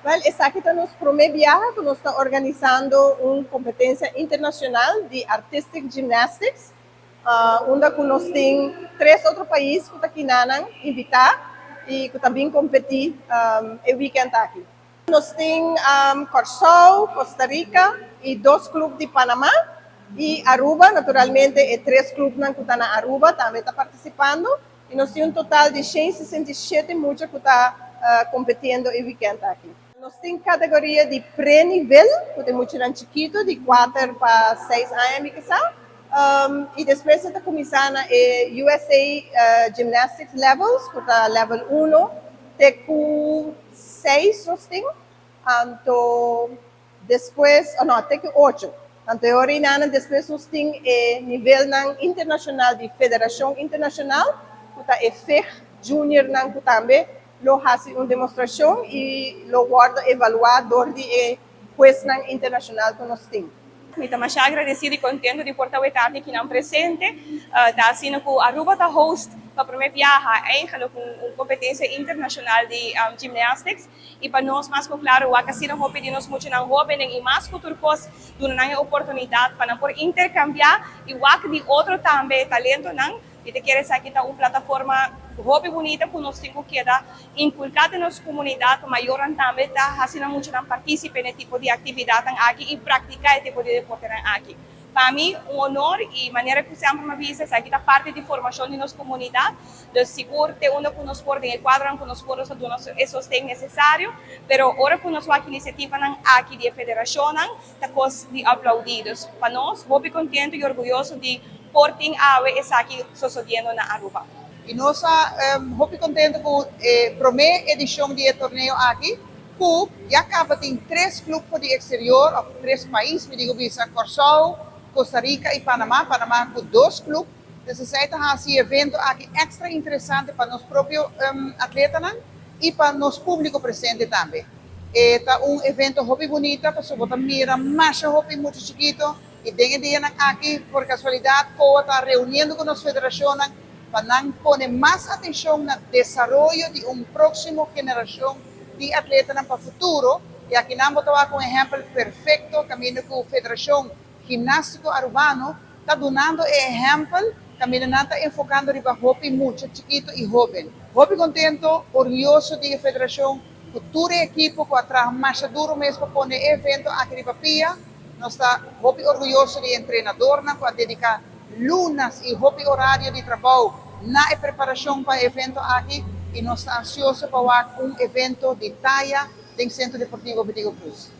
Well, esaki ta nos prome biaha cu nos ta organisando un competencia internacional di Artistic Gymnastics, unda cu nos tin tres otro pais cu ta kinanan invita y cu tambe competi e weekend aki. Nos tin Corsou, Costa Rica y dos club di Panama y Aruba, naturalmente e tres clubnan cu ta na Aruba tambe ta participando. Y nos tin un total di 167 mucha cu ta competiendo e weekend aki. Nos tin categoria di pre-nivel, cu tin mucha chikito, di 4 pa 6 aña, kisas. Y despues ta cuminsa na USA Gymnastics Levels, cu ta level 1, te cu 6 nos tin. Anto, despues, oh, no, te cu 8. Anto, awor despues nos tin e nivel nan internacional di Federacion Internacional, cu ta FIG Junior nan cu tambe lo haci un demostracion y lo wordo evalua door di e huesnan internacional cu nos tin. Mi ta masha agradecido y contento di por ta aki nan presente. Ta asina cu Aruba ta host pa prome biaha eigenlijk un competencia internacional di gymnastics y pa nos mas claro cu asina hopi di nos muchanan hoben y mas cu tur cos duna nan oportunidad pa nan por intercambia y wak di otro tambe talentonan y ta kere esaki ta un plataforma hopi bunita cu nos tin cu keda inculca den nos comunidad mayor tambe ta haciendo muchanan participe den tipo di actividad aki y practica e tipo di deporte aki. Pa mi, un honor y manera cu semper mi a bisa, esaki ta parti di formacion di nos comunidad, dus sigur te unda cu nos por den cuadro cu nos por duna e sosten necesario, pero ora cu nos wak iniciativa aki di federacion, ta cos di aplaudi. Dus pa nos, hopi contento y orguyoso di por tin awe esaki sucediendo na Aruba. Y nos ta hopi contento cu e prome edicion di torneo aki, cu ya caba tin tres club di exterior, of tres pais, mi digo bisa, Corsou, Costa Rica y Panama, Panama cu dos club. Anto, esey ta e evento aki extra interesante pa nos propio atletanan y pa nos publico presente tambe. Ta un evento hopi bunita, pasobra bo ta mira mas hopi mucha chikito y den dia aki, por casualidad, COA ta reuniendo cu nos federacion pa pone mas atencion na desaroyo di un proximo generacion di atleta pa futuro. Y aki nos ta un ehempel perfecto, caminda cu Federacion Gimnastico Arubano ta dunando ehempel, caminda nan ta enfocando riba hopi mucha chikito y hoben. Hopi contento, orguyoso di federacion, cu tur ekipo cu a traha mas duro mes pa pone e evento aki riba pia. Nos ta hopi orguyoso di entrenador cu a dedica luna y hopi horario di trabou na preparacion pa e evento aki y nos ta ansioso pa un evento di taya den Centro Deportivo Betico Croes.